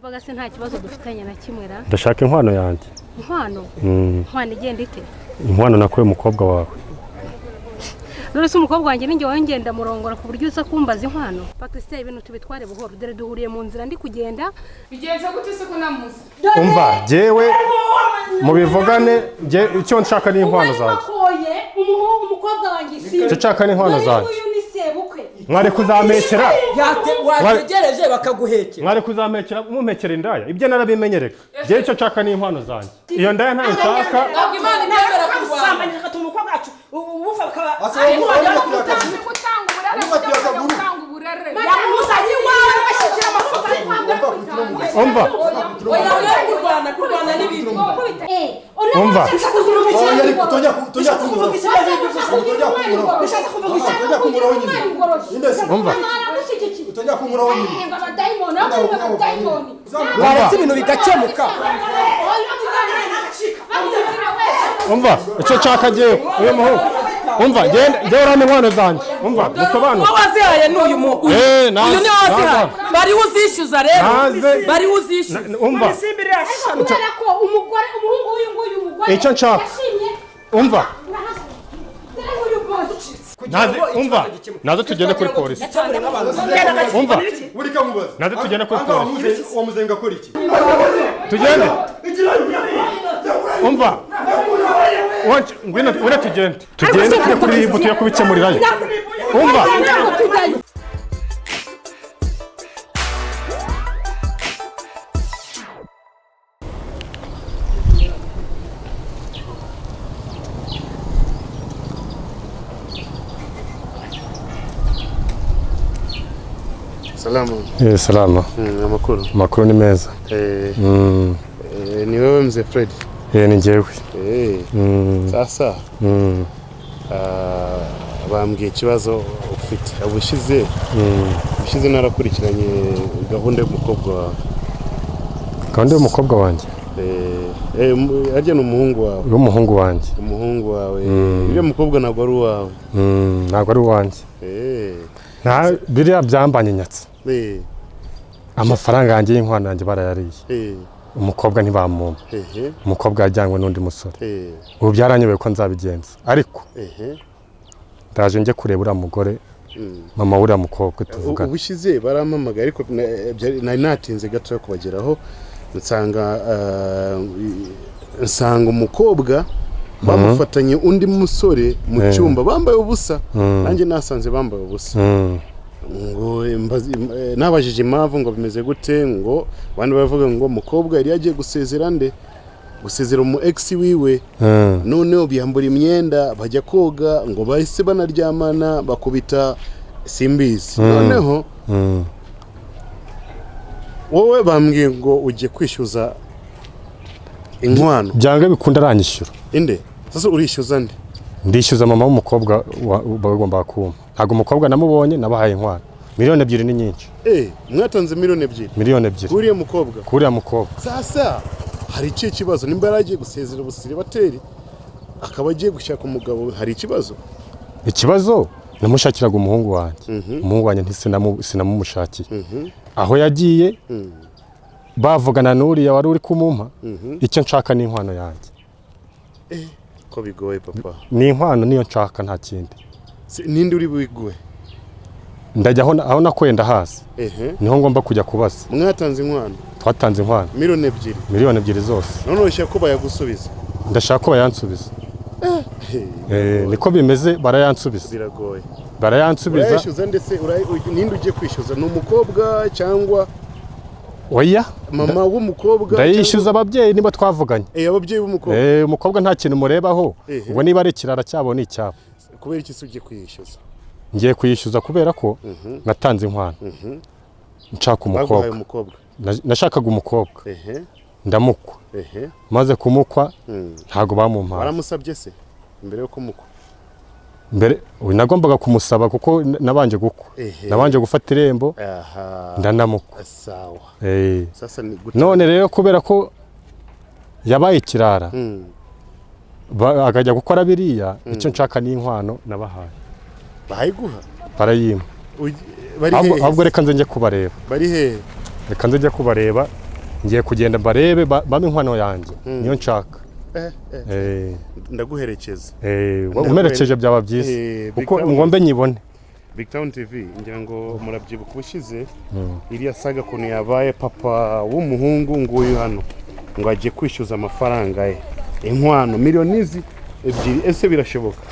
Numvaga se nta kibazo dufitanye na kimwe ra? Ndashaka inkwano yanjye. Inkwano? Inkwano igenda ite? Inkwano nakuye umukobwa wawe. None se umukobwa wanjye ninjye wowe ngenda murongora ku buryo uza kumbaza inkwano? Pakisitani, ibintu tubitware buhoro, dore duhuriye mu nzira ndi kugenda. Bigenze gute se ko namuzi? Umva, jyewe mubivugane, jye icyo nshaka ni inkwano zanjye. Wakoye umuhungu umukobwa wanjye isimbi. Icyo nshaka ni inkwano zanjye. Uyu ni sebukwe. Mwari kuzampekera. Wategereje bakaguhekera. Mwari kuzampekera mumpekera indaya, ibyo narabimenyereka. Jyewe icyo nshaka ni inkwano zanjye. Iyo ndaya ntayo nshaka. Ntabwo Imana ibyemera kurwana. Agatuma umukobwa wacu ubufa bukaba. Utazi gutanga uburere, ujya kujya gutanga uburere. Yamuzanye iwawe bashyikira amafuta. Umva. Oya, oya, kurwana, kurwana n'ibibi. Umva. Umva. Waretse ibintu bigakemuka. Umva, icyo nshaka jyewe uyu muhungu, umva, genda jyewe urampa inkwano zanjye. Umva, musobanure. Uwo wazihaye ni uyu mu uyu. Eh, naze, Uyu niwe wazihaye. naze. Bariho uzishyuza rero. Naze. Bariho uzishyuza. Umva. Isimbi irashana. Kubera ko umugore umuhungu w'uyu nguyu umugore Icyo nshaka. yashimye. Umva. Dore nguyu bosi. Naze, umva, naze tugende kuri polisi. Umva, naze tugende kuri polisi. Wamuzenga akora iki? Tugende. Umva. Ngwino, ngwino tugende, tugende tujye kuri RIB, tujye kubikemurirayo. Umva. Ntabwo tujyayo. Salamu. Eh, salama. Amakuru? Amakuru ni meza. Ni wewe mzee Fred? Eh, ni njyewe. Sasa bambwiye ikibazo ufite. Ubushize narakurikiranye gahunda y'umukobwa wawe. Gahunda y'umukobwa wanjye? Harya ni umuhungu wawe? Y'umuhungu wanjye. Umuhungu wawe. Uriya mukobwa ntabwo ari uwawe? Ntabwo ari uwanjye. Nta biriya byambanye nyatsi. Amafaranga yanjye y'inkwano yanjye barayariye. Umukobwa ntibamumpa. Umukobwa yajyanywe n'undi musore. Ubu byaranyobeye ko nzabigenza, ariko ndaje njye kureba uriya mugore, mama w'uriya mukobwa, tuvugana. Ubushize barampamagaye, ariko nari natinze gato yo kubageraho, nsanga umukobwa bamufatanye undi musore mu cyumba bambaye ubusa. Nanjye nasanze bambaye ubusa. Ngo nabajije impamvu ngo bimeze gute, ngo abandi baravuga ngo umukobwa yari yagiye gusezera nde, gusezera umu ex wiwe. Noneho biyambura imyenda bajya koga, ngo bahise banaryamana bakubita simbizi. Noneho wowe bambwiye ngo ugiye kwishyuza inkwano. Byanga bikunda aranyishyura. Inde sasa urishyuza nde? Ndishyuza mama w'umukobwa bagombaga kumpa. Ntabwo umukobwa namubonye, nabahaye inkwano. 2 miliyoni ni nyinshi. Mwatanze 2 miliyoni? 2 miliyoni. Uriya mukobwa? Kuriya mukobwa. Sasa hari ikihe kibazo nimba yari agiye gusezera ubusiribateri akaba agiye gushaka umugabo, hari ikibazo? Ikibazo namushakiraga umuhungu wanjye. Umuhungu wanjye sinamumushakiye. Aho yagiye bavugana n'uriya wari uri kumumpa. Icyo nshaka ni inkwano yanjye. Ko bigoye papa. Ni inkwano niyo nshaka, nta kindi. Ninde uri biguhe? Ndajya aho nakuye ndahazi. Niho ngomba kujya kubaza. Mwatanze inkwano? Twatanze inkwano. 2 miliyoni? 2 miliyoni zose. None urashaka ko bayagusubiza? Ndashaka ko bayansubiza. Niko bimeze, barayansubiza. Biragoye. Barayansubiza. Urayishyuza ndetse ninde ugiye kwishyuza, ni umukobwa cyangwa Oya. mama w'umukobwa? Ndayishyuza ababyeyi niba twavuganye. Ababyeyi b'umukobwa. Umukobwa nta kintu murebaho. Ubwo niba ari ikirara cyabo ni icyabo. Kubera iki se ugiye kuyishyuza? Ngiye kuyishyuza kubera ko natanze inkwano. Nshaka Baguhaye umukobwa. umukobwa. Nashakaga umukobwa. Ndamukwa. Maze kumukwa ntago bamumpaye. Waramusabye se mbere yo kumukwa? Mbere nagombaga kumusaba kuko nabanje gukwa. Nabanje gufata irembo. Ndanamukwa. Sawa. Sasa ni gute? None rero kubera ko yabaye ikirara akajya gukora biriya, icyo nshaka ni inkwano nabahaye. Bayiguha? Barayimpa. Bari Ahubwo hehe? ahubwo reka nze njye kubareba. Bari hehe? Reka nze njye kubareba. Ngiye kugenda mbarebe bampe inkwano yanjye, niyo nshaka. Ndaguherekeza. Umerekeje byaba byiza, kuko ngombe nyibone. Big Town TV, ngira ngo murabyibuka ubushize iriya saga ukuntu yabaye. Papa w'umuhungu nguyu hano ngo agiye kwishyuza amafaranga ye, inkwano 2 miliyoni. Ese birashoboka?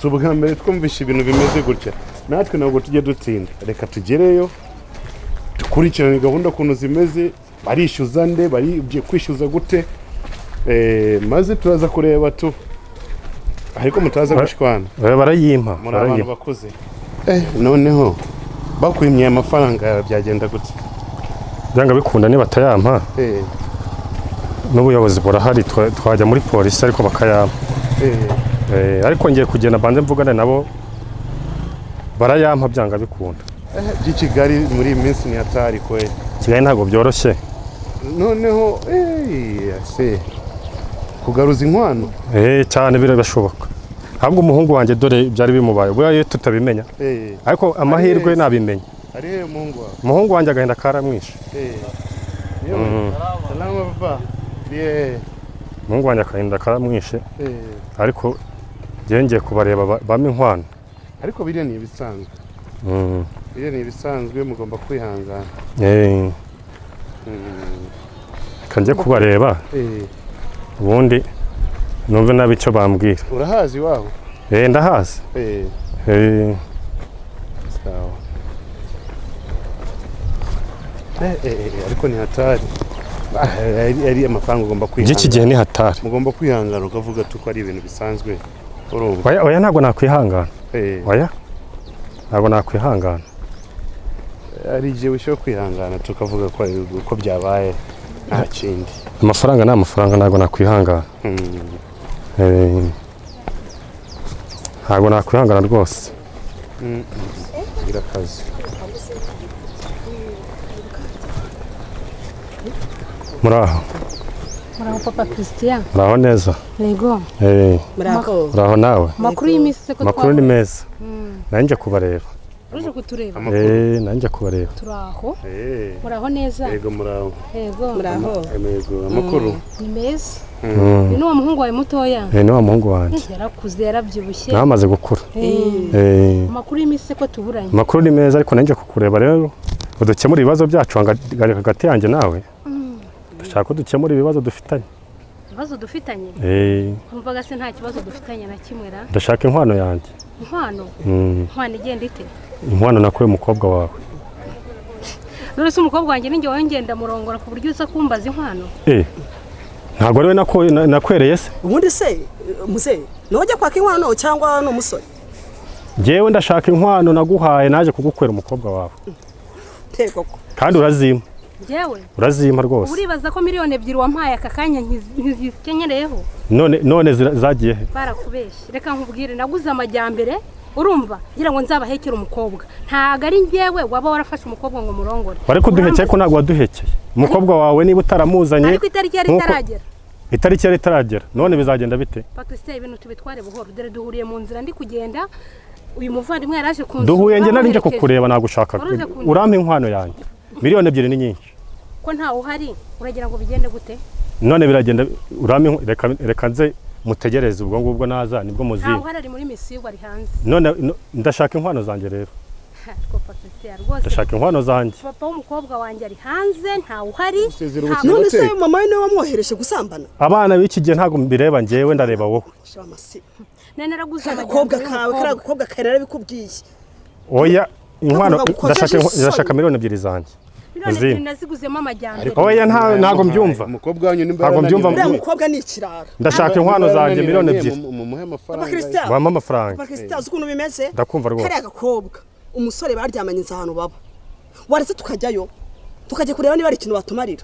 Si ubwa mbere twumvishe ibintu bimeze gutya, natwe ntabwo tujya dutinda. Reka tugereyo dukurikirane gahunda ukuntu zimeze, barishyuza nde, bari kwishyuza gute, maze turaza kureba tu, ariko mutaza gushwana. Barayimpa. Muri abantu bakuze. Noneho bakwimye amafaranga yawe byagenda gute? Byanga bikunda niba batayampa, n'ubuyobozi burahari, twajya muri polisi ariko bakayampa. Ariko ngiye kugenda mbanze mvugane nabo, barayampa byanga bikunda. By'i Kigali muri iyi minsi ni hatari kwe. Kigali ntabwo byoroshye. Noneho se kugaruza inkwano? Cyane birashoboka. Ahubwo umuhungu wanjye dore byari bimubaye, ubwo iyo tutabimenya, ariko amahirwe nabimenya. Ari he umuhungu wawe? Umuhungu wanjye agahinda karamwishe. Salama papa. Umuhungu wanjye agahinda karamwishe, ariko njyewe ngiye kubareba bampe inkwano. Ariko biriya ni ibisanzwe. Biriya ni ibisanzwe, mugomba kwihangana. Reka njye kubareba, ubundi numve nabi icyo bambwira. Urahazi iwabo? Ndahazi. Sawa. Ariko ni hatari. Ari amafaranga ugomba kwihangana. By'iki gihe ni hatari. Mugomba kwihangana ukavuga tuko ari ibintu bisanzwe. Urumva? Oya, oya, ntabwo nakwihangana. Oya, ntabwo nakwihangana. Ari igihe ushobora kwihangana tukavuga ko uko byabaye nta kindi. Amafaranga ni amafaranga, ntabwo nakwihangana. Ntabwo nakwihangana rwose. Gira akazi. Muraho? Muraho papa Christian. Muraho neza? Yego. Muraho. Muraho nawe? Amakuru y'iminsi ko? Amakuru ni meza, nanjye kubareba. Uje kutureba? Nanjye kubareba. Turaho. Muraho neza? Yego, muraho. Yego. Muraho. Yego, amakuru ni meza. Ni n'uwo muhungu wawe mutoya? Ni wa muhungu wanjye. Yarakuze, yarabyibushye. Nawe amaze gukura. Amakuru y'iminsi ko tuburanye? Amakuru ni meza, ariko nanjye kukureba rero udukemura ibibazo byacu hagati yanjye nawe. Dushaka ko dukemura ibibazo dufitanye. Ibibazo dufitanye? Numvaga se nta kibazo dufitanye na kimwe ra? Ndashaka inkwano yanjye. Inkwano? Inkwano igenda ite? Inkwano nakuye umukobwa wawe. None se umukobwa wanjye ninjye wowe ngenda murongora ku buryo uza kumbaza inkwano? Ntabwo ari we nakwereye se? Ubundi se muze nujya kwaka inkwano cyangwa ni umusore? Njyewe ndashaka inkwano naguhaye, naje kugukwera umukobwa wawe. Tego. Kandi urazimpa. Njyewe? Urazimpa rwose. Uribaza ko 2 miliyoni wampaye aka kanya ntizikenyereyeho? None zagiye he? Barakubeshye. Reka nkubwire, naguze amajyambere, urumva, ngira ngo nzabahekere umukobwa. Ntabwo ari njyewe waba warafashe umukobwa ngo murongore. Wari kuduhekeye ko ntabwo waduhekeye umukobwa wawe niba utaramuzanye. Ariko itariki yari itaragera. Itariki yari itaragera, none bizagenda bite? Pakisitani, ibintu tubitware buhoro. Dore duhuriye mu nzira ndi kugenda, uyu muvandimwe yaraje kunsura. Duhuye njye nari nje kukureba, nagushakaga. Waruze kundeba. Urampa inkwano yanjye, 2 miliyoni ni nyinshi. Ko ntawe uhari, uragira ngo bigende gute? None biragenda, urampa reka nze mutegereze, ubwo ngubwo naza nibwo Ntawe muziba. uhari, ari muri misiyo, ari hanze. None ndashaka inkwano zanjye rero. Ariko Pakisitani rwose. Ndashaka inkwano zanjye. Papa w'umukobwa wanjye ari hanze, ntawe uhari. Usezera None se ubukire. mama we niwe wamwohereje gusambana? Abana b'iki gihe ntabwo mbireba, njyewe ndareba wowe. Shira amasi. Nari naraguze Agakobwa amajyambere kawe, y'umukobwa. kariya gakobwa kawe narabikubwiye. Oya, inkwano Ntabwo gukojeje ndashaka isoni. ndashaka 2 miliyoni zanjye. 2 miliyoni Uzimpa. naziguzemo amajyambere. Oya, ntabwo mbyumva. Umukobwa wanyu nimba Ntabwo mbyumva. Uriya mukobwa ni ikirara. Ndashaka inkwano zanjye 2 miliyoni. Mumuhe Papa amafaranga. Christian. Wampa amafaranga. Papa Christian, uzi ukuntu bimeze? Ndakumva rwose. Kariya gakobwa, umusore baryamanye nzi ahantu baba. Waretse tukajyayo, tukajya kureba niba hari ikintu batumarira.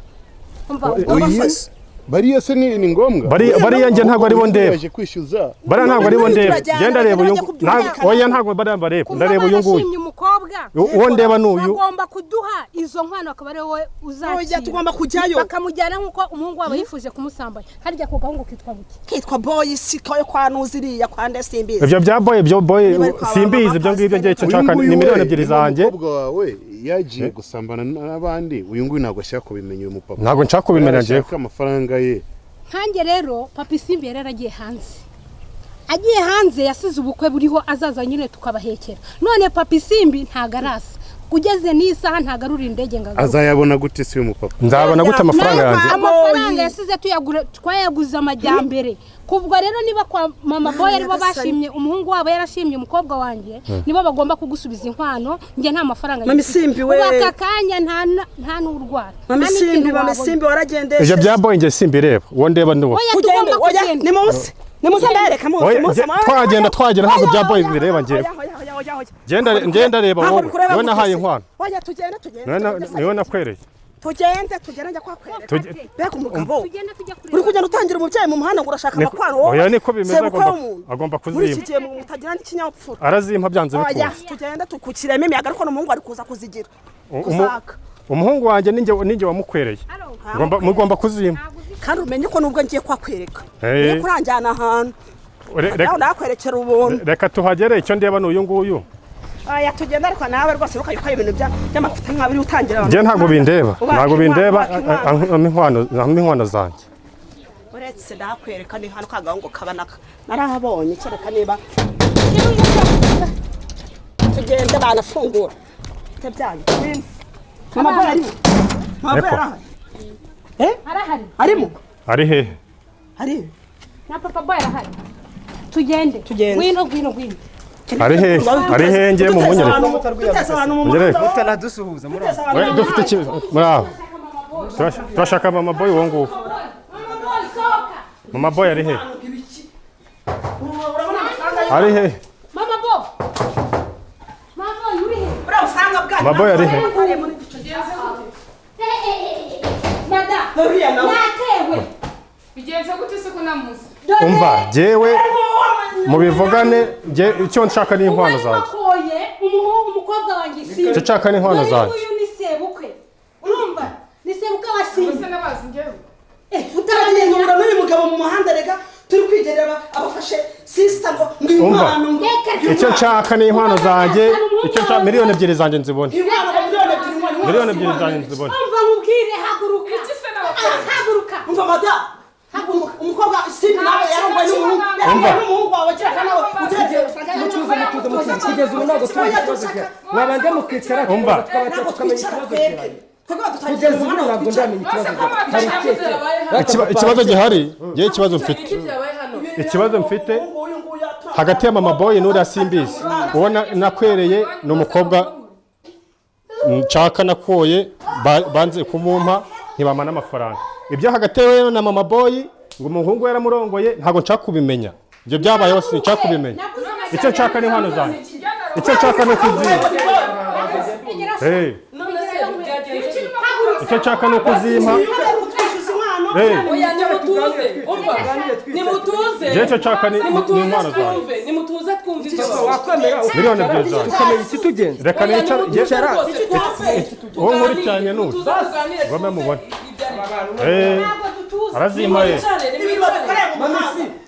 Umva. Abafashe. Bariya se ni ngombwa? Bariya njye ntabwo aribo ndeba. Baje kwishyuza. Bariya ntabwo aribo ndeba. Turajyana, Njye ndareba uyu bajya kubyumvikana. Oya, ntabwo bariya mbareba. Kuva Ndareba uyu nguyu. barashimye umukobwa, Uwo ndeba ni uyu. bagomba kuduha izo nkwano, akaba ari wowe uzakira. Oya, tugomba kujyayo. Bakamujyana nk'uko umuhungu wabo yifuje kumusambanya. Harya ako gahungu kitwa buki? Kitwa boy, si kayo kwa nuziriya kwa nde simbizi. Ibyo bya boy, ibyo boy Niba ari kwa simbizi. mama Ibyo ngibyo ngiye icyo Uyu nshaka nguyu ni we, 2 miliyoni niba zanjye. umukobwa wawe yagiye gusambana n'abandi, uyu nguyu ntabwo ashaka kubimenya, uyu mupapa. Ntabwo nshaka kubimenya njyewe. Arashaka amafaranga ye. Nkanjye rero, Papa Isimbi yari yaragiye hanze, agiye hanze yasize ubukwe buriho, azaza nyine tukabahekera. None Papa Isimbi ntago arasa, kugeze n'isaha ntago arura indege ngo agaruke. Azayabona gute se uyu mupapa? Nzabona gute amafaranga yanjye? Amafaranga yasize tuyagura, twayaguze amajyambere. Kubwo rero niba kwa Mama Boy aribo bashimye umuhungu wabo, yarashimye umukobwa wanjye, nibo bagomba kugusubiza inkwano. Njye nta mafaranga Mama ngifite. Isimbi we. Ubu aka kanya nta n'urwara, Mama nta n'ikintu Isimbi, Mama wabona. Isimbi, waragendesheje. Ibyo bya Boy njye simbireba, uwo ndeba ni wowe. Oya, Tugende. tugomba Oya. kugenda. Nimuze, nimuze ndabereka, muze. Oya, Muze. twagenda, ntabwo bya Boy bireba njyewe. Ngenda reba wowe, niwe nahaye inkwano. Oya, tugende, tugende. Niwe nakwereye. Tugende, tugende, njya kwakwereka. Mbega umugabo! Tugenda tujya kureba. Uri kugenda utangira umubyeyi mu muhanda ngo urashaka amakwano wowe. Oya, niko bimeze, Sebukwe w'umuntu. agomba Muri iki kuzimpa. gihe mutagira n'ikinyabupfura. Arazimpa byanze Oya. bikunze. Tugende tukukiremo imiyaga, ariko n'umuhungu ari kuza kuzigira kuzaka. Umuhungu wanjye ninjye wamukwereye. Mugomba kuzimpa. Kandi umenye ko nubwo ngiye kwakwereka, Eh. ngiye kuranjyana ahantu nawe nakwerekera ubuntu. Reka tuhagere, icyo ndeba ni uyu nguyu. Oya, tugende, ariko nawe rwose ntukajye ukora ibintu by'amafuta nk'abiri utangira abantu. Njye ntabwo bindeba. Ubaka Ntabwo inkwano, bindeba. ubaka inkwano. Ampa inkwano zanjye. Uretse ndakwereka, ni hano kagahungu kaba naka narahabonye, kereka niba tugende banafungura ibyo byanyu. Mama Boy arimo? Mama Boy Eko. arahari? Eh? Arahari. Arimo? Ari hehe? Ari. Na Papa Boy arahari, tugende. Tugende. Ngwino, ngwino, ngwino. Ari hehe? Ari hehe? Ngiye mu munyereke. Duteza abantu mu Munyereke. muhanda. Mutanadusuhuza muri Duteza abantu We, mu dufite muhanda. iki muri aho? Turashaka Mama Boy uwo nguwo. Mama Boy, sohoka. Mama Boy ari hehe? Urabona amafaranga Ari hehe? Mama Boy, Mama Boy, uri he? Buriya bufaranga bwanyu. Mama Boy ari he? Mada. Uriya nawe. Natewe. Bigenze gute se ko namuzi? Umva, jyewe mubivugane, jye icyo nshaka ni inkwano zanjye. Wakoye umuhungu, umukobwa wanjye Isimbi. Icyo nshaka ni inkwano Dore zanjye. nguyu ni sebukwe, urumva, ni sebukwe wa Ubuse Simbi. n'abazi njyewe. Eh, Utaragenda utaramenya. n'uyu mugabo mu muhanda, reka turi kwigerera abafashe sister ngo Umva. inkwano ngo Icyo nshaka ni inkwano zanjye. Icyo nshaka, 2 miliyoni zanjye nzibone. Inkwano ngo 2 miliyoni, inkwano. 2 miliyoni zanjye nzibone. Umva nkubwire, haguruka. Iki se n'abakobwa? Haguruka. Umva mada, umukobwa Simbi nawe yarongoye n'umuhungu, Umva. yarongoye n'umuhungu wawe, kereka nawe ugerageza. Mutuze, mutuze, mutuze. Kugeza ubu ntabwo tuzi ikibazo gihari. Mwabanje mukicara, Umva. tukabaca, Ntabwo tukamenya twicara ikibazo twebwe. gihari. Twebwe badutangira Kugeza mu ubu muhanda. ntabwo ndamenya ikibazo gihari. Hari ikihe Ikibazo gihari, njyewe ikibazo mfite, Iki byabaye hano? ikibazo mfite hagati ya Mama Boy n'uriya Simbizi, uwo nakwereye ni umukobwa nshaka nakoye, banze kumumpa, ntibampa n'amafaranga. Ibyo hagati yewe na Mama Boy ngo umuhungu yaramurongoye, ntabwo nshaka kubimenya. Ibyo byabayeho sinshaka kubimenya. Icyo nshaka ni inkwano zanjye. Icyo nshaka ni ukuzimpa. Hey, None se byagenze gute? icyo nshaka ni ukuzimpa. Hey, Oya, nimutuze, umva, nimutuze. Njyewe icyo nshaka ni Nimutuze inkwano zanjye. twumve, nimutuze twumve ibibazo. Wakwemera 2 miliyoni zanjye. tukamenya ikitugenza. Reka Oya, nicara. nimutuze rwose twumve. Uwo nkurikiranye ni uyu. Mutuze tuganire, Ngome twumve mubone. ibyo ari byo. Eh, Ntabwo dutuza. arazimpa ye. Nimwicare, nimwicare.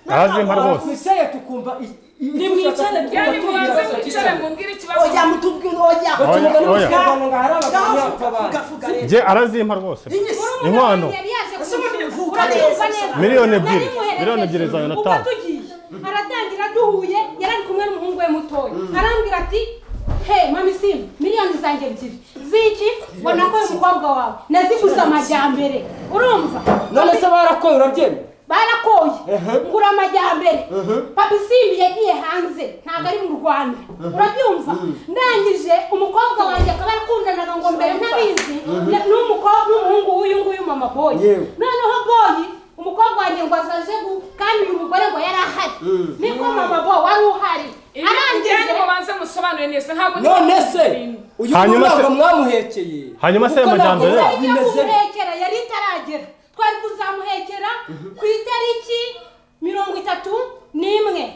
Arazimpa rwose. Twicaye tukumva Nimwicare Yani twumva mubanze ikibazo mwicare gihari. mumbwire ikibazo. Oya, mutubwire, oya. Oya, oya. Ngo hari abagabo. Vuga rero. Njye arazimpa rwose inkwano. Yari yaje Ese ubundi kunsura. mvuga Urabyumva neza. neza. 2 miliyoni, Narimuherekeje. 2 miliyoni zawe Ubwo natanga. tugiye aratangira, duhuye yari ari kumwe n'umuhungu we mutoya, arambwira ati: "He Mama Isimbi, 2 miliyoni zanjye z'iki?" Ngo nakoye umukobwa wawe, naziguze amajyambere, urumva? None se barakoye, urabyemera? Barakoye, ngura amajyambere. Papa Isimbi yagiye hanze, ntabwo ari mu Rwanda, urabyumva? Ndangije umukobwa wanjye akaba yarakundanaga ngo mbere ntabizi n'umukobwa n'umuhungu w'uyu nguyu Mama Boy. Yewe. Noneho Boy, umukobwa wanjye ngo azaje kandi uyu mugore ngo yari ahari, niko Mama Boy wari uhari. Arangije Arangije mubanze musobanure neza, ntabwo ndi None se uyu Hanyuma ntabwo mwamuhekeye? Hanyuma se Kuko amajyambere? ntabwo Tariki yo bimeze. kumuhekera yari itaragera, twari kuzamuhekera ku itariki 31.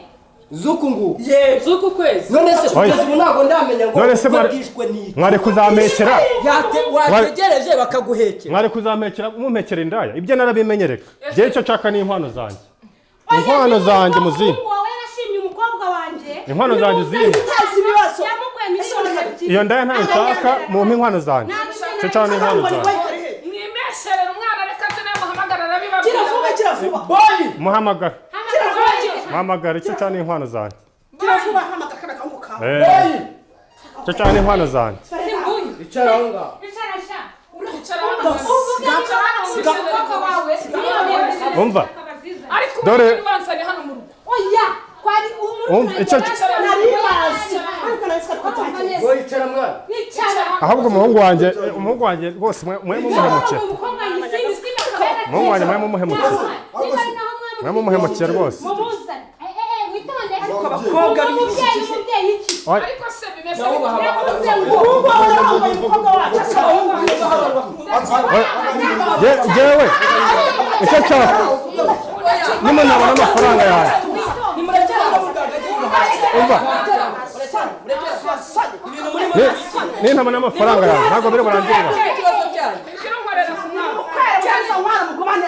Z'uku nguku? Z'uku kwezi. None se Oya. kugeza ubu ntabwo ndamenya ngo None se ubukwe bwishwe n'iki. Mwari kuzampekera. Wategereje bakaguhekera. Mwari kuzampekera, mumpekera indaya, ibyo narabimenyereka. Njyewe icyo nshaka ni inkwano zanjye, inkwano zanjye muzimpe. Umuhungu wawe yarashimye umukobwa wanjye. Inkwano zanjye uzimpe. Utazi ibibazo. Yamukuye Ese miliyoni ubona ebyiri. Iyo ndaya ntayo nshaka, mumpe inkwano zanjye. Icyo nshaka ni inkwano zanjye. Mwimesherere umwana, reka nze namuhamagara arabibabwira. Gira vuba, gira vuba. Boyi. Muhamagara. Gira vuba, gira vuba. Muhamagara, icyo nshaka ni inkwano zanjye. Gira vuba, hamagara kana gahungu kawe. Eh. Icyo nshaka ni inkwano zanjye. Icara aho ngaho. Icara sha. Icara hano. Icara hano. Umukobwa wawe. Umva. Ariko Dore- ubu wansanye hano mu rugo. Oya, kwari Umva, icyo Nari bazi. Ariko nari siko twagiye. Boyi, icara mwana. Icara. Ahubwo umuhungu wanjye rwose mwe mumuhemukiye. Umukobwa yisimbi simbi akaba Umuhungu wanjye mwe mumuhemukiye. Mwe mumuhemukiye rwose. Mumuzane. Eh, witonde. Ariko abakobwa Umubyeyi, umubyeyi iki? Oya. Ariko se bimeze Nawe bite? ubahamagara. Yavuze ngo Umuhungu wawe yarongoye umukobwa wacu. Asa abahungu Oya. Jewe icyo nshaka nimunabona amafaranga yanjye. Nimurekere aho muganga agiye. Umva. Ibintu murimo Nintabona amafaranga yanjye ntabwo biri burangirira. ikibazo cyanyu. Icyo nkorera ku mwana.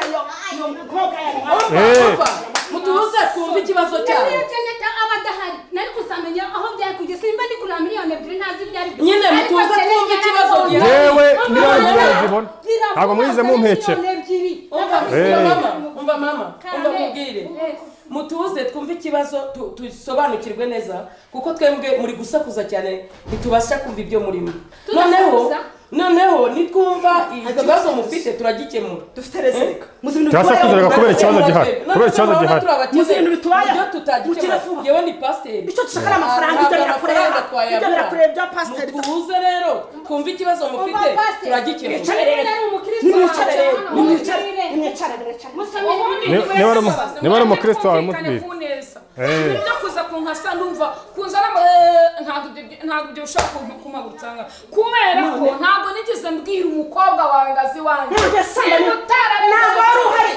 Eh. Umva, mutuze twumve ikibazo cyanyu. Niyo Janet aba adahari nari kuzamenya aho byari kugeza, simba ndi kureba 2 miliyoni ntazi ibyo ari byo. Nyine Ariko mutuze Janet twumve ikibazo yarabonye. gihari. Jewe 2 miliyoni zibona ntabwo mwize mumpekera. 2 miliyoni. Umva, Eh. umva mama, umva mama, umva Karame. mubwire. Yes. Mutuze twumve ikibazo, tusobanukirwe neza, kuko twembwe muri gusakuza cyane ntitubasha kumva ibyo murimo. Noneho Tudasakuza? noneho nitwumva ikibazo mufite turagikemura. Dufite reseka. Muzi ibintu Turasakuza bitubayeho. kubera ikibazo gihari, kubera ikibazo gihari. Muzi ibintu bitubayeho. Ibyo tutagikemura. Mukire vuba. Yewe ni pasiteri. Icyo dushaka ni amafaranga, ibyo birakureba. Ibyo birakureba bya pasiteri. Mutuze rero twumve ikibazo mufite, Umva, pasiteri. turagikemura. Mwicare rero. Niba ari umukristo Nimwicare rero. wawe, Nimwicare. mubwire. Nimwicare, nimwicare. Musomere. Ubundi Niba ari umukristo wawe mubwire. ku neza. Eh. Ibyo kuza kunkasa ndumva kuza ntabwo ibyo bishobora kumpagurutsa ngaha. Kubera ko ntabwo nigeze mbwira umukobwa wawe ngo azi iwanjye. Ntabwo yasambanye. Niba utarabizi, Ntabwo wari uhari.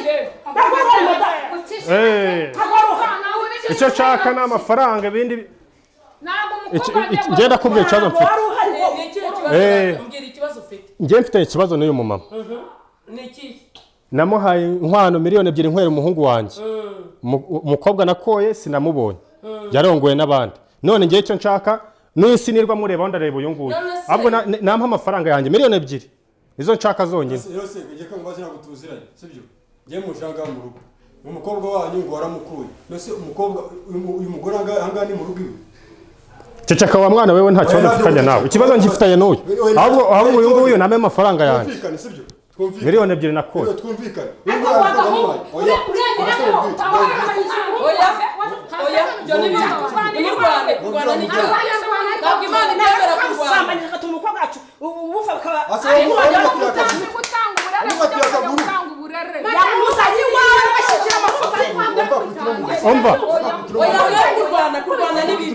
Ntabwo wari uhari, madamu. Eh. Ntabwo wari uhari. Ntabwo nigeze Icyo nshaka ni amafaranga, ibindi Ntabwo umukobwa wanjye Njye ndakubwira ikibazo Ntabwo mfite. wari uhari wowe. Ni ikihe kibazo? Eh. Mbwira ikibazo ufite. Njye mfite ikibazo n'uyu mumama. Ni ikihe? Namuhaye inkwano 2 miliyoni nkwera umuhungu wanjye. Umukobwa nakoye sinamubonye, yarongowe n'abandi. None ngewe icyo nshaka n'isi nirwa mureba, ndareba uyu nguyu. None se- Ahubwo nampa amafaranga yanjye 2 miliyoni, nizo nshaka zonyine. Rero se ngiye ko mubaze, ntabwo tuziranye, sibyo? Ngiye muje ahangaha mu rugo, umukobwa wanyu ngo waramukuye. Nose umukobwa uyu mugore ahangaha ni mu rugo iwe? Ceceka wa mwana wewe, nta kibazo mfitanye nawe, ikibazo ngifitanye n'uyu. Ahubwo uyu nguyu nampe amafaranga yanjye. Twumvikane, sibyo? Twumvikane. 2 miliyoni nakoye. Rero twumvikane. Uyu Ariko nguyu wagahungu, aramuhaye. Oya. uremera ko Oya, oya, ibyo ni bibi. Nimurwane, kurwana ni icyaha. Ntabwo Imana ibyemera kurwana. Twamusambanyije agatuma umukobwa wacu ubufa bukaba. Asa wowe Ariko wowe utazi gutanga uburere, Wumva kujya akaguru. gutanga uburere. Yamuzanye iwawe bashyikira amafuka. Umva. Oya, oya, kurwana, kurwana ni bibi.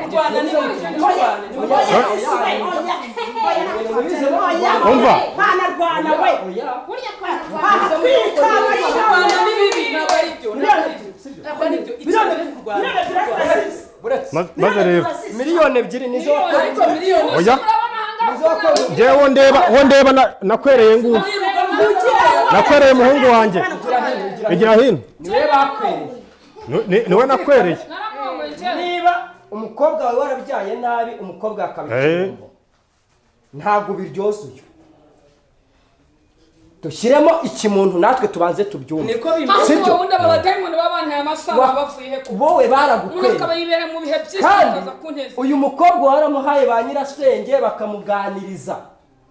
Kurwana ni bibi. Nimurwane, nimurwane. Umva. Twanarwana we. Burya twanarwana. Twatwika. Kurwana ni bibi, ntabwo ari byo, ntabwo ari byo. Ntabwo ari byo. Icyaha ni kurwana. Buretse. Maze rero 2 miliyoni nizo wakoze. Ariko miliyoni Oya. Urabona ahangaha Nizo wakoze. Njyewe wo ndeba nakwereye nguyu, nakwereye umuhungu wanjye. Igira hino. Niwe bakwereye. Niwe nakwereye. Naramurongoye kera. Niba umukobwa wawe warabyaye nabi, umukobwa akaba ikirumbo, ntabwo biryoza uyu. Dushyiremo ikimuntu natwe tubanze tubyumve. Niko bimeze. Sibyo? Ahubwo ubundi aba badayimoni baba bantaye amasaha bavuye he? Kuko Wowe umuntu baragukwereye. akaba yibereye mu bihe byiza, Kandi akaza kunteza. uyu mukobwa waramuhaye ba nyirasenge bakamuganiriza,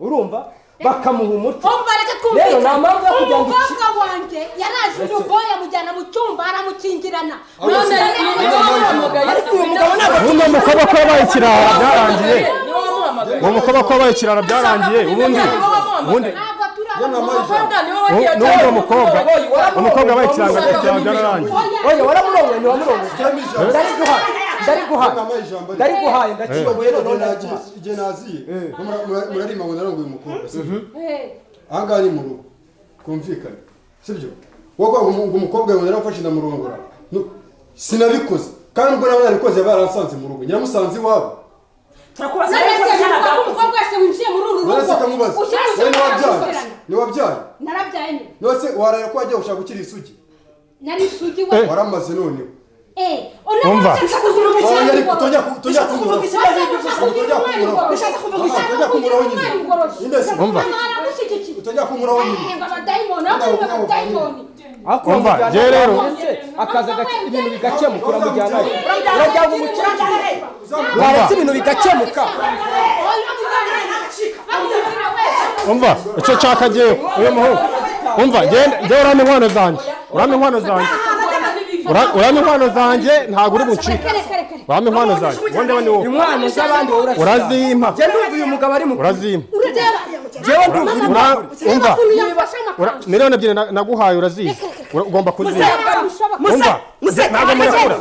urumva, bakamuha umuco. Umva, reka Rero nta twumvikane. mpamvu yo kugira ngo Umukobwa wanjye yaraje, umuboyi amujyana mu cyumba aramukingirana. None niwe wamuhamagaye? Ariko uyu mugabo ntabwo Ubundi umukobwa ko yabaye ikirara byarangiye. Niwe wamuhamagaye? Uwo mukobwa ko yabaye ikirara byarangiye, ubundi Ntabwo turi Njye namuhaye ijambo. Umukobwa niwe wagiye? N'ubundi uwo mukobwa, umukobwa yabaye ikiranga, ikirara byararangiye. Oya, waramurongoye, ntiwamurongoye? Shyiramo ijambo. Ndariguhaye, ndariguhaye. Namuhaye ijambo. Ndariguhaye, ndakiyoboye noneho, ndariguhaye. Igihe naziye murarima ngo narongoye umukobwa, sibyo? Ahangaha ni mu rugo, twumvikane, sibyo? Wowe ngo umukobwa ngo naramufashe ndamurongora. Sinabikoze, kandi ubwo nawe narabikoze baransanze mu rugo, nyiramusanze iwabo. Turakubaza None rero se ko nuko umukobwa wese winjiye muri uru None rugo se kamubaza, ushyira wowe ntiwabyaye? ushyira Ntiwabyaye? Narabyaye nyine. None se warara ko wagiye gushaka ukiri isugi? Nari isugi we. Waramaze noneho. Umva. Umva. Umva, njye rero akaza ibintu bigakemuka uramujyanayo urajyana umukecuru waretse ibintu bigakemuka. Umva icyo nshaka njyewe uyu muhungu umva njyewe urampa inkwano zanjye, urampa inkwano zanjye, urampa inkwano zanjye, ntabwo uri buncike. Urampa inkwano zanjye ubundi ni wowe inkwano z'abandi wowe urazimpa. Njye ndumva uyu mugabo ari mukuru, urazimpa. Njyewe ndumva uri umva 2 million naguhaye urazizi, ugomba kuzimpa. Umva ntabwo murakura,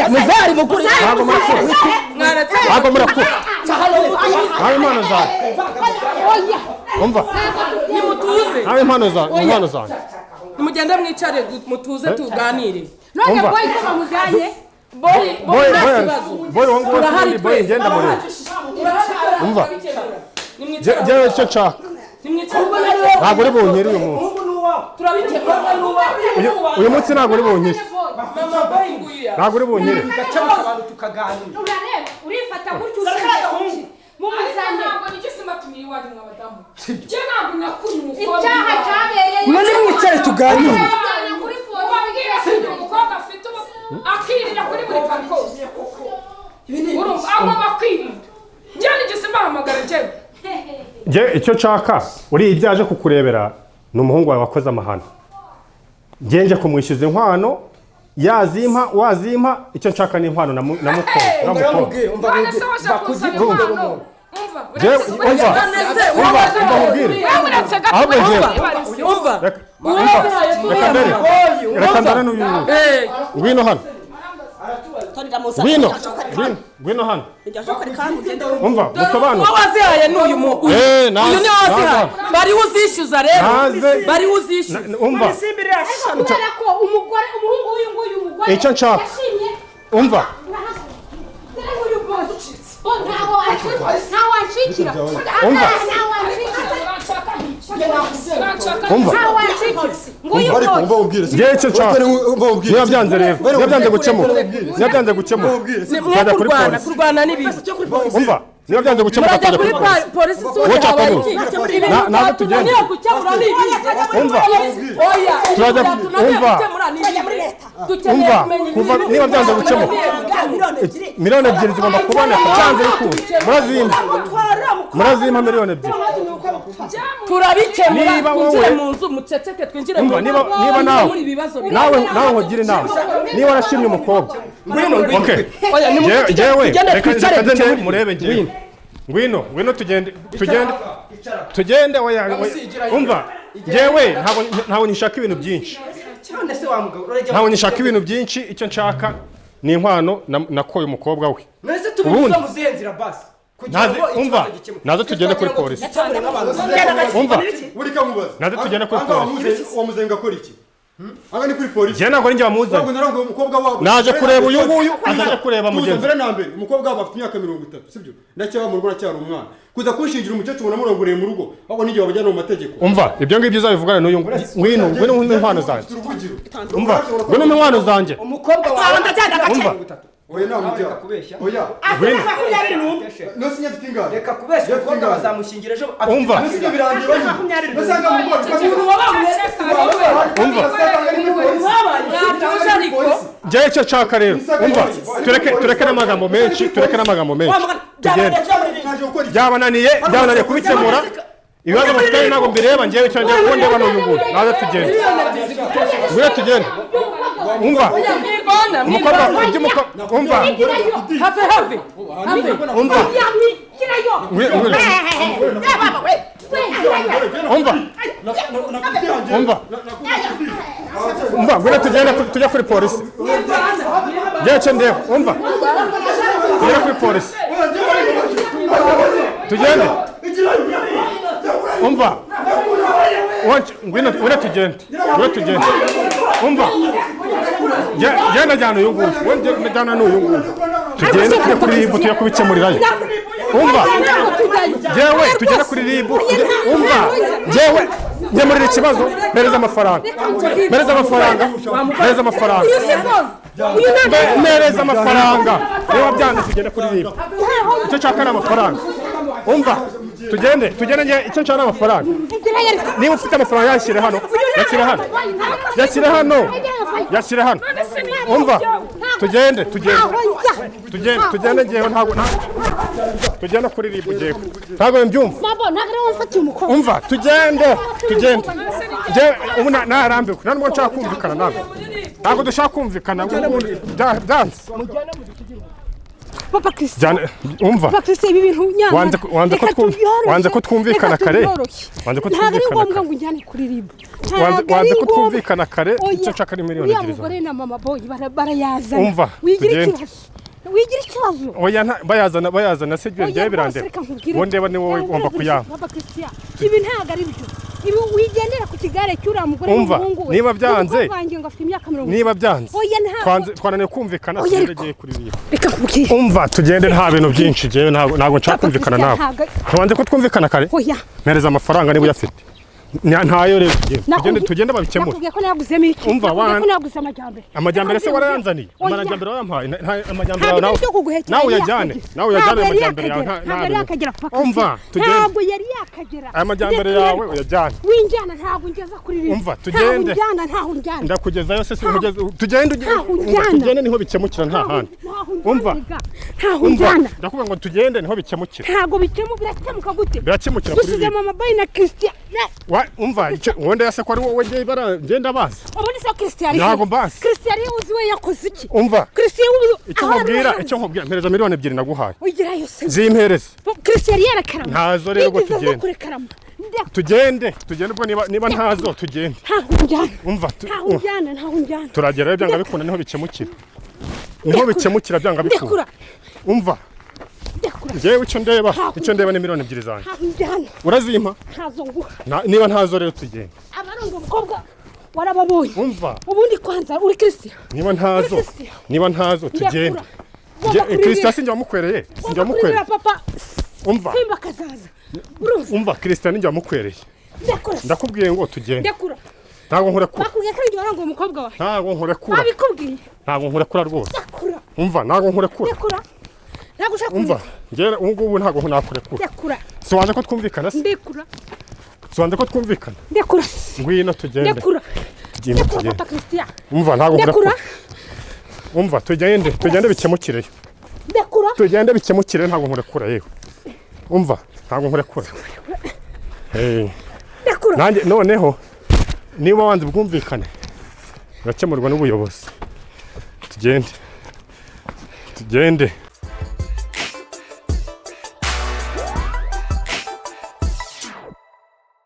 muzari mukuru, ntabwo murakura, ntabwo murakura. Ntawe impano zanjye. Umva nimutuze, ntawe impano zanjye, impano zanjye. Nimugende mwicare mutuze tuganire. None boy ko bamujyanye? Boy boy boy wangu wose boy ngenda murebe. Umva jewe icyo nshaka ntabwo uri bunkire uyu munsi. Uyu munsi ntabwo uri bunkire, ntabwo uri bunkire. Urareba urifata gutyo ushinzwe icyaha cyabereye. None mwicare tuganire. Akirinda kuri buri kantu kose. Urumva agomba kwirinda. Njye nigeze mbahamagara njyewe. Njye icyo nshaka uri ibyo aje kukurebera ni umuhungu wawe wakoze amahano. Njye nje kumwishyuza inkwano, yazimpa wazimpa, icyo nshaka ni inkwano namukobwa. Reka nzane n'uyu ngwino hano, ngwino ngwino hano. Umva musobanure. Wazihaye n'uyu mu uyu ni wazihaye bari uzishyuza rero, bari uzishyuza. Umva kubera ko umugore umuhungu w'uyu nguyu umugore icyo nshaka. Umva umva umva njye icyo nshaka niba byanze rero, niba byanze gukemuka, niba byanze gukemuka mwe kurwana, kurwana n'ibibi. Umva niba byanze gukemuka tujya kuri polisi. Ntabwo tugenda. Umva turajya. Umva umva kuva niba byanze gukemuka 2 million zigomba kuboneka byanze bikunze. Murazimpa, murazimpa 2 million. Turabikemura twinjire mu nzu muceceke, twinjire mu nzu. Niba nawe nawe nawe nkugira inama, niba warashimye umukobwa ngwino ngwino. Njyewe reka nze murebe njyewe. Ngwino ngwino tugende tugende tugende. Umva njyewe ntabwo nishaka ibintu byinshi, ntabwo nishaka ibintu byinshi. Icyo nshaka ni inkwano nakoye umukobwa we. Ubundi umva naze tugende kuri polisi. Umva naze tugende kuri polisi. Wamuzenga akora iki? Anga ni kuri polisi. Njye ntabwo ari njye wamuzanye. Naje kureba uyu nguyu, azaje kureba mugenzi. Mbere na mbere umukobwa wabo afite imyaka 30, sibyo? Ndacyaba mu rugo aracyari umwana. Kuza kunshingira umukecuru namurongoreye mu rugo, ahubwo n'igihe babajyana mu mategeko. Umva ibyo ngibyo uzabivugana n'uyu ngwino ngwino umpe inkwano zanjye. Umva ngwino umpe inkwano zanjye. Umukobwa wawe umva Oya namujya. Oya. Ngwino. No sinya mfite ingano. Reka kubeshya umukobwa bazamushingira ejo. Umva. No sinya birangiye banyine. Nasanga mu mugore. Umva. Njye icyo nshaka rero umva tureke tureke n'amagambo menshi, tureke n'amagambo menshi. Tugende. Byabananiye, byabananiye kubikemura. Ibibazo mufitanye ntabwo mbireba njyewe, icyo njya kuko ndeba n'uyu nguyu. Naze tugende. Ngwino tugende. Umva. Umukobwa iby'umukobwa umva. Have have. Umva. Umva. Umva. Umva ngwino tugende tujya kuri polisi. Njyewe icyo ndeba umva. Tugere kuri polisi. Tugende. Umva. Ngwino ngwino tugende. Ngwino tugende. Umva. Njye najyana uyu nguyu. Njye najyana n'uyu nguyu. Tugende tujye kuri RIB tujye kubikemurirayo. Umva. Njyewe tugende kuri RIB. Umva. Njyewe nkemurira ikibazo, mpereza amafaranga. Mpereza amafaranga. Mpereza amafaranga. Uyu ntabwo Mpereza amafaranga. Niba byanze tugende kuri RIB. Icyo nshaka ni amafaranga. Umva, tugende, tugende, njye icyo nshaka ni amafaranga. Niba ufite amafaranga yashyire hano, yashyire hano, yashyire hano, yashyire hano. Umva, tugende, tugende, tugende, tugende, ngewe ntabwo tugende kuri RIB ngewe ntabwo mbyumva. Mabo, ntabwo ari wowe mfatiye umukobwa. Umva, tugende, tugende. Njyewe ubu narambiwe, nta nubwo nshaka kumvikana nawe, ntabwo dushaka kumvikana ubu byanze. Papa Christian. Umva. Papa Christian, ibi bintu nyamara. Wanze ko twumvikana kare. Wanze ko Ntabwo ari twumvikana ngombwa kare. ngo unjyane kuri RIB. Wanze ko twumvikana kare, icyo nshaka ni miliyoni Uriya 2 mugore na mama boy barayazana. Umva, wigira tugende. ikibazo. Wigira ikibazo. Oya, bayazana, bayazana se Oya, byo rwose birandeba. reka nkubwire. Uwo ndeba ni wowe Reka ugomba nkubwire, kuyampa. Papa Christian, ibi ntabwo ari byo. Ibi wigendera ku kigare cy'uriya mugore Umva, n'umuhungu we. niba byanze- Umukobwa wanjye ngo afite imyaka 30. Niba byanze Oya, ntabwo. Twananiwe kumvikana, Oya, tugende ariko. ngiye kuri RIB. Reka nkubwire. Umva, tugende, nta bintu byinshi, njyewe ntabwo nshaka Papa kumvikana Christian, nawe. ntabwo- Ntiwanze ko twumvikana kare? Oya. Mpereza amafaranga niba uyafite. Ntayo rero, tugende, tugende babikemure. Nakubwiye ko nayaguzemo iki? Umva, Nakubwiye ko nayaguze amajyambere. Amajyambere se warayanzaniye? Oya. Amajyambere wayampaye? Amajyambere Ntabwo yawe ibyo kuguhekera nawe yari uyajyane, yakagera. nawe uyajyane Ntabwo yari amajyambere yawe. yakagera. Ntabwo yari yakagera, Papa Umva, Christian. tugende. Ntabwo yari yakagera. Amajyambere Ndekura yawe ariko. uyajyane. Winjyana, ntabwo ungeza kuri RIB. Umva, tugende. Ntaho unjyana, ntaho unjyana. Ndakugezayo se, nkugeze, tugende Ntaho umva, unjyana. tugende niho bikemukira, nta handi. Ntaho unjyana, Umva. rega. Ntaho Umva, unjyana. ndakubwira ngo tugende niho bikemukira. Ntabwo birakemuka gute? Birakemukira kuri Dusize RIB. mama boy na Christian. Umva, wenda yase ko ari wowe ngiye bara ngenda bazi. Ubundi se Christian ari he? Ntabwo mbazi. Christian ari uzi we yakoze iki? Umva. Christian ubu Icyo aho ari nkubwira, hanze. icyo nkubwira, mpereza miliyoni 2 naguhaye. Ugerayo se. Zimpereze. Christian yari yarakarama. Ntazo rero ubwo Yigeze aza tugende. kurekarama. Tugende, tugende ubwo niba ntazo tugende. Ntaho unjyana. Umva, Ntaho unjyana, ntaho unjyana. turagerayo byanga bikunda, niho bikemukira. Niho bikemukira byanga bikunda. Ndekura. Umva. Ndekura. Njyewe icyo ndeba ni miliyoni 2 zanjye. Ntaho unjyana. Urazimpa? Ntazo nguha. Niba ntazo rero tugende. Abarongo umukobwa warababonye. Umva. Ubundi kwanza uri Christian. Niba ntazo, Uri Christian. niba ntazo tugende. Ndekura. Ugomba Christian sinjye wamukwereye, sinjye Ugomba kuribira wamukwereye. papa. Umva. Simba kazaza. Urumva? Umva, Christian ninjye wamukwereye. Ndekura. Ndakubwiye ngo tugende. Ndekura. Ntabwo nkurekura. Bakubwiye ko ari njye warongoye umukobwa wawe. Ntabwo nkurekura. Babikubwiye. Ntabwo nkurekura rwose. Ndekura. Umva, ntabwo nkurekura. Ndekura. Ntabwo ushaka Umva, kundekura. njyewe ubu ngubu ntabwo nakurekura. Ndekura. Si wanze ko twumvikana se? Ndekura. Si wanze ko twumvikana? Ndekura. Ngwino tugende. Ndekura. Tugende, Ndekura tugende. papa Christian. Umva, ntabwo Ndekura. nkurekura. Umva, tugende, tugende bikemukireyo. Ndekura. Tugende bikemukire, ntabwo nkurekura yewe. Umva, ntabwo nkurekura. Ndekura. Nanjye noneho niba wanze ubwumvikane urakemurwa n'ubuyobozi. Tugende. Tugende.